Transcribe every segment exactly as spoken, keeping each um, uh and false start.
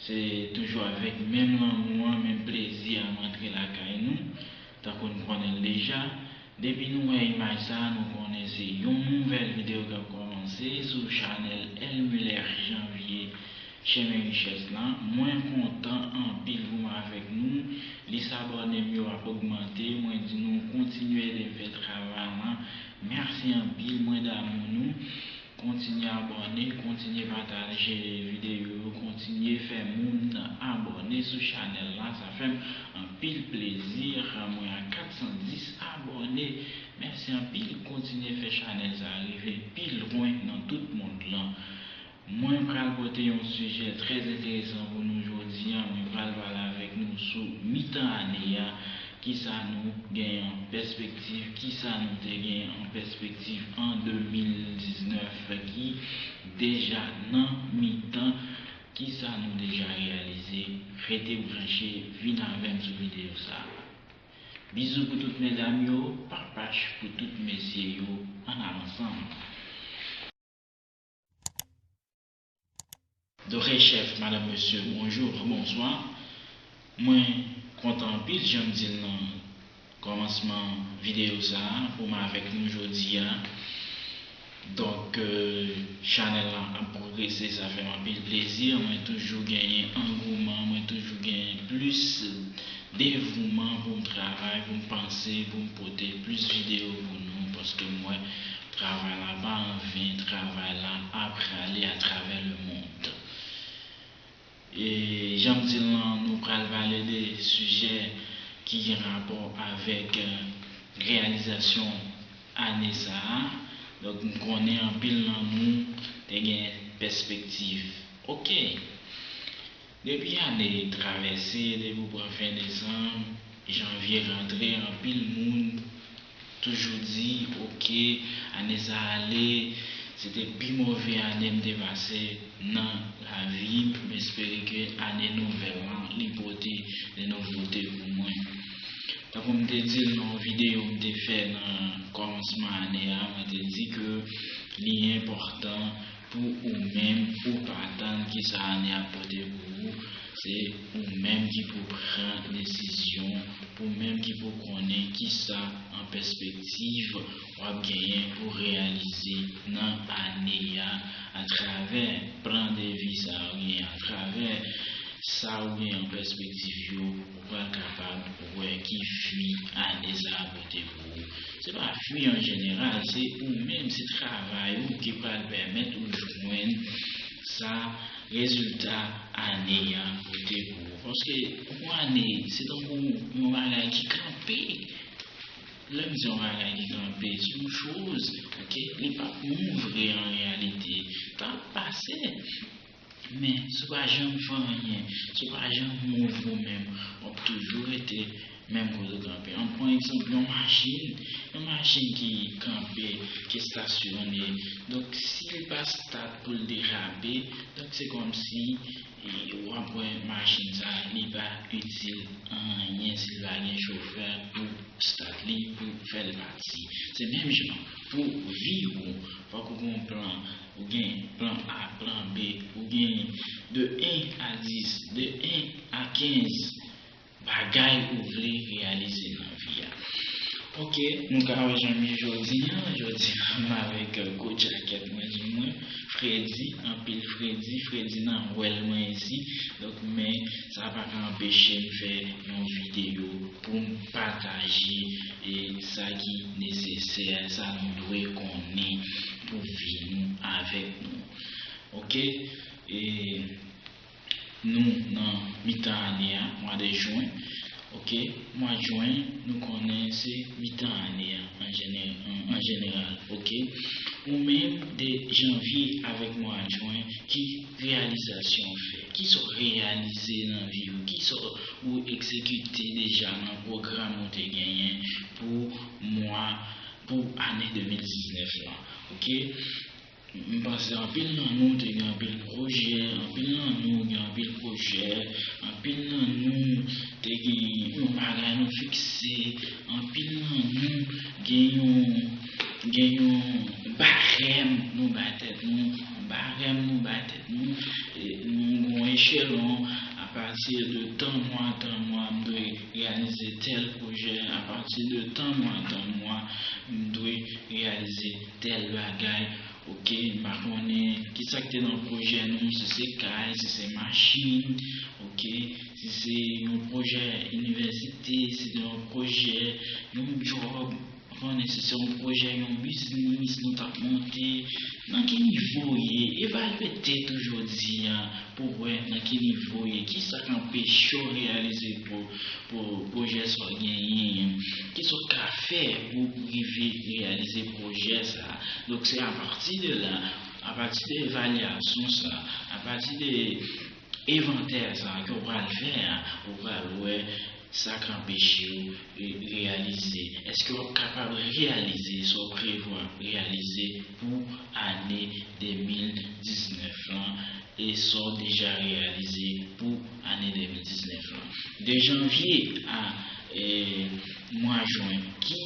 Se toujou avèk menm lanmou an, menm plezi a m rantre lakay nou, tankou n konnen l deja. Depi nou wè imaj sa a, nou konnen se yon nouvèl videyo k ap kòmanse sou chanèl L Muller Janvier, Chemen Richès la. Mwen kontan anpil pou m avèk nou. Lis abòne m yo ap ogmante. Mwen di nou kontinye ede m fè travay la. Mèsi anpil, mwen damou nou. Kontinye abòne, kontinye pataje videyo yo, kontinye fè moun abòne sou chanèl la. Sa fè m anpil plezi. Mwen a kat san dis abòne. Mèsi anpil. Kontinye fè chanèl sa a rive pi lwen nan tout mond lan. Mwen pral pote yon sijè trè enteresan pou nou jodi a. Mwen pral pale avèk nou sou mitan ane a. Kisa nou genyen an pèspektiv? Kisa nou te genyen an pèspektiv an de mil diznèf ki deja nan mitan? Kisa nou deja reyalize? Rete branche, vin avè m sou videyo sa a. Bizou pou tout medam yo, papach pou tout mesye yo, ann al ansanm. Doktè, chèf, madanm, mesye, bonjou, bonswa. Mwen kontan anpil, jan m di l nan kòmansman videyo sa a, pou m avèk nou jodi a. Donk, euh, chanèl la ap pwogrese, sa fè m anpil plezi. Mwen toujou genyen angouman, mwen toujou genyen plis devouman pou m travay, pou m panse, pou m pote plis videyo pou nou, paske m wè travay la pa an ven, travay la ap prale atravè lemonn. E jan m di l lan, nou pral pale de sijè ki gen rapò avèk, euh, reyalizasyon ane sa a. Donk, m konnen anpil nan nou te gen pèspektiv. Oke. Depi ane travèse, depi w pran fen desanm, janvye rantre, anpil moun toujou di, oke, ane sa a ale, se te pi move ane m te pase nan lavi m. M espere ke ane nouvèl lan, li pote de nouvote pou mwen. Tankou m te di l nan yon videyo m te fè nan kòmansman ane a, mwen te di ke li enpòtan pou ou menm, ou pa tann kisa ane a pote pou ou. Se ou menm ki pou pran desizyon, ou menm ki pou konnen kisa an pèspektiv w ap genyen pou reyalize nan ane a, atravè plan de vi sa a ou genyen, atravè sa ou gen an pèspektiv yo, ou pral kapab wè ki fwi ane sa a pote pou ou. Se pa fwi an jeneral, se ou menm, se travay ou ki pral pèmèt ou jwenn sa, rezilta ane a pote pou ou. Paske yon ane, se tankou yon bagay ki kanpe. Lè m di yon bagay ki kanpe, se yon choz, oke? Li p ap mouvre an reyalite. L ap pase. Men, si w pa janm fè anyen, si w pa janm move ou menm, w ap toujou rete menm kote w kanpe. Ann pran egzanp yon machin, yon machin ki kanpe, ki estasyone. Donk, si l pa start pou l derape, donk se kòmsi, e, w ap wè machin sa a, li pa itil anyen si l pa gen chofè pou start li, pou fè l pati. Se menm jan pou vi ou, fòk ou gen yon plan, ou gen plan A, plan B, ou gen de en a dis, de en a kenz bagay ou vle reyalize nan vi a. Oke, nou ka wè jan m ye jodi a, jodi a m avèk, euh, gwo djakèt mwen sou mwen, fredi, anpil fredi, fredi nan wèl mwen isi. Donk, men sa pa ka anpeche m fè yon videyo pou m pataje, e, sa ki nesesè, sa nou dwe konnen pou vi nou avèk nou. Oke? E nou nan mitan ane a, mwa de jen. Oke? Mwa jen, nou konnen se mitan ane a an jene-, an, an jeneral. Oke? Ou menm, de janvye avèk mwa jen, ki reyalizasyon w fè? Kisa w reyalize nan vi w? Kisa w egzekite deja nan pwogram ou te genyen pou mwa, pou ane de mil diznèf la? Oke? M panse anpil nan nou te gen anpil pwojè, anpil nan nou gen anpil pwojè, anpil nan nou te gen yon bagay nou fikse, anpil nan nou gen yon, gen yon barèm nou bay tèt nou, barèm nou bay tèt nou, e nou gon echelon, apati de tan mwa, tan mwa, m dwe reyalize tèl pwojè, apati de tan mwa, tan mwa, m dwe reyalize tèl bagay. Ok, m pa konnen kisa ki te nan pwojè nou, si se kay, si se machin, ok, si se yon pwojè inivèsite, si se yon pwojè, yon djòb, m pa konnen si se yon pwojè, yon biznis nou t ap monte, nan ki nivo w ye, evalye tèt ou jodi a pou w wè nan ki nivo w ye, kisa k anpeche w reyalize pwo-, pwo-, pwojè sa w genyen an, kisa w ka fè pou w rive reyalize pwojè sa a. Donk, se apati de la, apati de evalyasyon sa a, apati de envantè sa a ke w pral fè a, ou pral wè sa k anpeche w re-, reyalize. Èske w ap kapab reyalize sa w prevwa reyalize pou ane de mil diznèf lan e sa w deja reyalize pou ane de mil diznèf lan? De janvye a, e, mwa jen, ki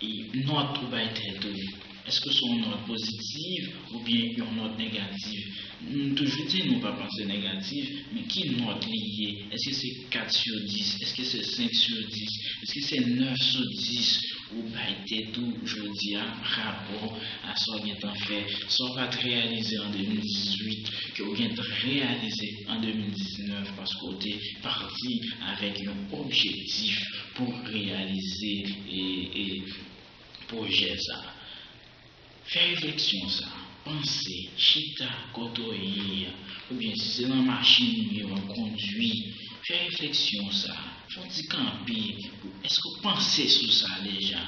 e nòt ou bay tèt ou? Èske se yon nòt pozitiv oubyen yon nòt negatif? M toujou di nou pa panse negatif, men ki nòt li ye? Èske se kat sou dis? Èske se senk sou dis? Èske se nèf sou dis ou bay tèt ou jodi a rapò a sa w gentan fè, sa w pa t reyalize an de mil dizuit, ke w gentan reyalize an de mil diznèf, paske w te pati avèk yon objektif pou reyalize e, e pwojè sa a. Fè refleksyon sa a. Panse, chita kote w ye a, oubyen si se nan machin ou ye w ap kondui, fè refleksyon sa a. Fè yon ti kanpe. Èske w panse sou sa deja?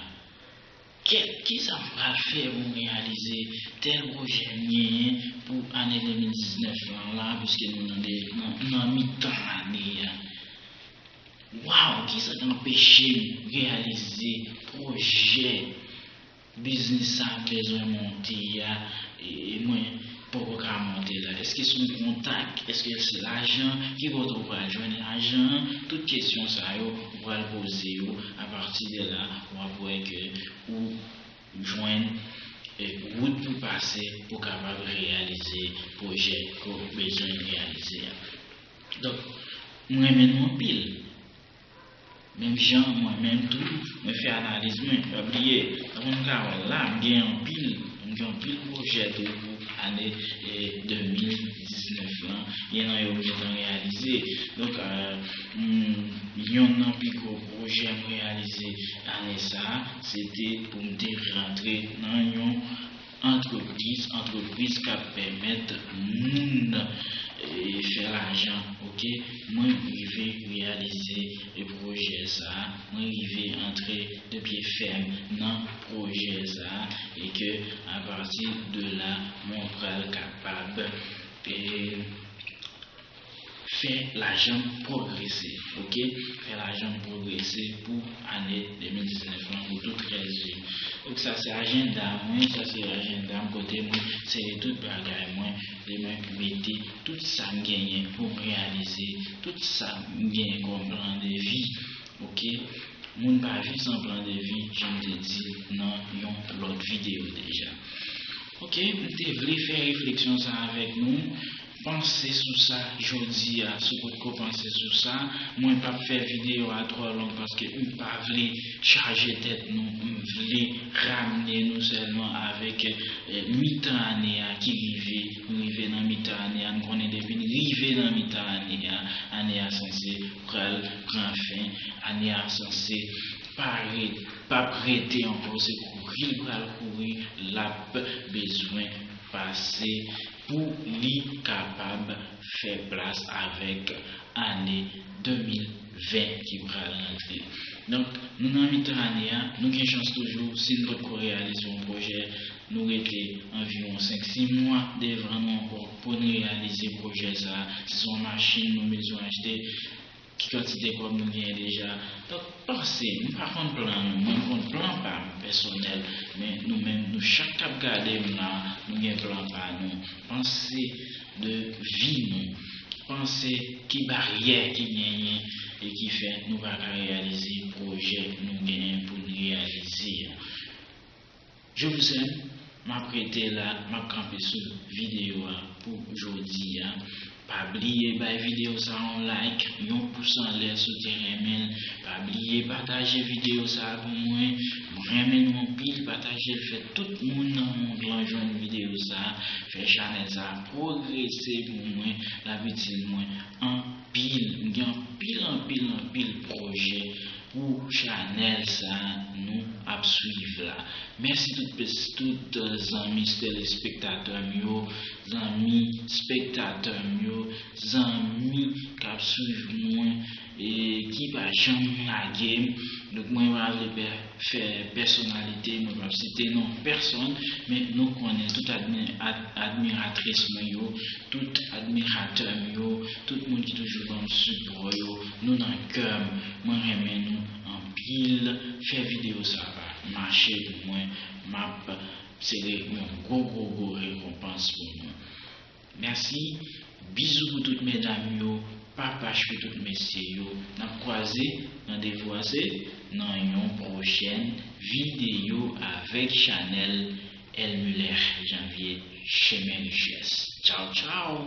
Kèt, kisa m pral fè pou m reyalize tèl pwojè m genyen pou ane de mil diznèf lan la, piske nou nan de, nan, nan mitan ane a? Waw, kisa k anpeche m reyalize pwojè biznis sa m bezwen monte a, e, e mwen poko ka monte la? Èske se yon kontak? Èske se lajan? Ki kote w pral jwenn lajan an? Tout kesyon sa yo, ou pral poze yo. Apati de la, w ap wè ke ou jwenn, e, wout pou pase pou kapab reyalize pwojè ke w bezwen reyalize a. Donk, mwen renmen nou anpil. Menm jan mwen menm tou, mwen fè analiz mwen, pa bliye, tankou nou ka wè la, m gen anpil, m gen anpil pwojè tou pou ane, e, de mil diznèf lan. Gen nan yo m gentan reyalize. Donk, e, m, yonn nan pi gwo pwojè m reyalize ane sa a, se te pou m te rantre nan yon antrepriz, antrepriz k ap pèmèt moun, e, fè lajan, ok? Mwen rive reyalize, e, pwojè sa a, mwen rive antre de pye fèm nan pwojè sa a, e ke apati de la, mwen pral kapab, e, fè lajan m pwogrese, ok? Fè lajan m pwogrese pou ane de mil diznèf lan, pou tout rès vi m. Donk, sa se ajanda mwen, sa se ajanda m kote mwen sere tout bagay mwen, kote mwen mete tout sa m genyen pou m reyalize, tout sa m genyen kòm plan de vi, ok? Moun pa viv san plan de vi, jan m te di l nan yon lòt videyo deja. Ok, m te vle fè refleksyon sa avèk nou. Panse sou sa jodi a, si w potko panse sou sa. Mwen p ap fè videyo a twò long paske m pa vle chaje tèt nou. M vle ramne nou sèlman avèk, eh, mitan ane a ki rive. Nou rive nan mitan ane a, nou konnen depi n rive nan mitan ane a, ane a sanse pral pran fen, ane a sanse pa re-, p ap rete ankò, se kouri l pral kouri, l ap bezwen pase pou li kapab fè plas avèk ane de mil ven ki pral rantre. Donk, nou nan mitan ane a, nou gen chans toujou, si n potko reyalize yon pwojè, nou rete anviwon senk sis mwa devan nou ankò pou n reyalize pwojè sa a. Si se yon machin nou bezwen achte, ki kantite kòb nou genyen deja. Donk, panse, m pa konn plan nou, mwen m konn plan pa m pèsonèl, men nou menm, nou chak k ap gade m la, nou gen plan pa nou. Panse de vi nou. Panse ki baryè ki genyen e ki fè nou pa ka reyalize pwojè nou genyen pou n reyalize a. Je vous aime. M ap rete la, m ap kanpe sou videyo a pou jodi a. Pa bliye bay videyo sa a yon like, yon pous anlè si w te renmen l. Pa bliye pataje videyo sa a pou mwen. M renmen nou anpil, pataje l, fè tout moun nan mond lan jwenn videyo sa a. Fè chanèl sa a pwogrese pou mwen. L ap itil mwen anpil. M gen anpil, anpil, anpil pwojè pou chanèl sa a nou ap swiv la. Mèsi tout, tout zanmi telespektatè m yo, zanmi spektatè m yo, zanmi k ap swiv mwen e ki pa janm lage m. Donk, mwen pa vle pè- fè pèsonalite, mwen p ap site non pèsonn, men nou konnen tout admi- ad- admiratris mwen yo, tout admiratè m yo, tout moun ki toujou ban m sipò yo, nou nan kè m. Mwen renmen nou anpil. Fè videyo sa a mache pou mwen. M ap sere yon gwo, gwo, gwo rekonpans pou nou. Mèsi. Bizou pou tout medam yo, papach pou tout mesye yo. N ap kwaze, randevou a se nan yon pwochèn videyo avèk chanèl Elmuler Janvier, Chemen Richès. Tchaw, tchaw!